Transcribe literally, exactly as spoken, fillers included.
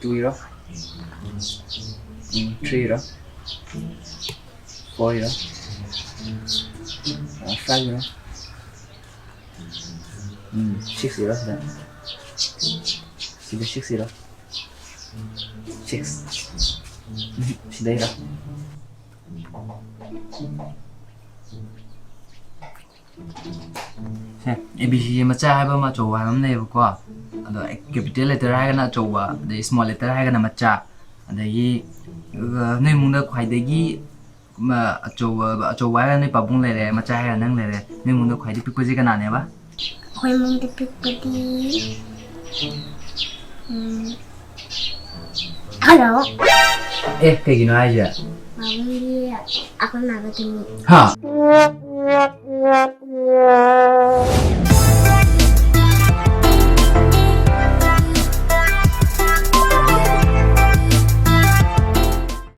Two ꯏꯔꯣ? ꯎꯝ, three ꯏꯔꯣ? Four ꯏꯔꯣ? ꯐꯥꯏꯚ ꯏꯔꯣ? ꯎꯝ, ꯁꯤꯛꯁ ꯏꯔꯣ ꯁꯤꯗ? ꯁꯤꯗ ꯁꯤꯛꯁ ꯏꯔꯣ? ꯁꯤꯛꯁ. ꯎꯝ, ꯁꯤꯗ ꯏꯔꯣ? ꯁꯦ, ꯑꯦ ꯕꯤ ꯁꯤꯁꯦ ꯃꯆꯥ ꯍꯥꯏꯕ ꯑꯃ, ꯑꯆꯧꯕ ꯍꯥꯏꯕ ꯑꯃ ꯂꯩꯌꯦꯕꯀꯣ꯫ ꯑꯗꯣ ꯀꯦꯄꯤꯇꯦꯜ ꯂꯦꯇꯔ ꯍꯥꯏꯔꯒꯅ ꯑꯆꯧꯕ, ꯑꯗꯩ ꯁ꯭ꯃꯣꯜ ꯂꯦꯇꯔ ꯍꯥꯏꯔꯒꯅ ꯃꯆꯥ꯫ ꯑꯗꯒꯤ, ꯑ, ꯅꯣꯏ ꯏꯃꯨꯡꯗ ꯈ꯭ꯋꯥꯏꯗꯒꯤ, ꯃ, ꯑꯆꯧꯕ, ꯑꯆꯧꯕ ꯍꯥꯏꯔꯒꯅ ꯅꯣꯏ ꯄꯥꯕꯨꯡ ꯂꯩꯔꯦ, ꯃꯆꯥ ꯍꯥꯏꯔꯒꯅ ꯅꯪ ꯂꯩꯔꯦ꯫ ꯅꯣꯏ ꯏꯃꯨꯡꯗ ꯈ꯭ꯋꯥꯏꯗꯒꯤ ꯄꯤꯛꯄꯁꯦ ꯀꯅꯥꯅꯦꯕ? ꯑꯩꯈꯣꯏ ꯏꯃꯨꯡꯗ ꯄꯤꯛꯄꯗꯤ, ꯎꯝ, ꯑꯩꯈꯣꯏ ꯕꯥꯕꯣꯛ꯫ ꯑꯦ, ꯀꯩꯒꯤꯅꯣ ꯍꯥꯏꯁꯦ? ꯄꯥꯕꯨꯡꯗꯤ ꯑꯩꯈꯣꯏ ꯃꯥꯒ ꯇꯨꯝꯃꯤ꯫ ꯍꯥ?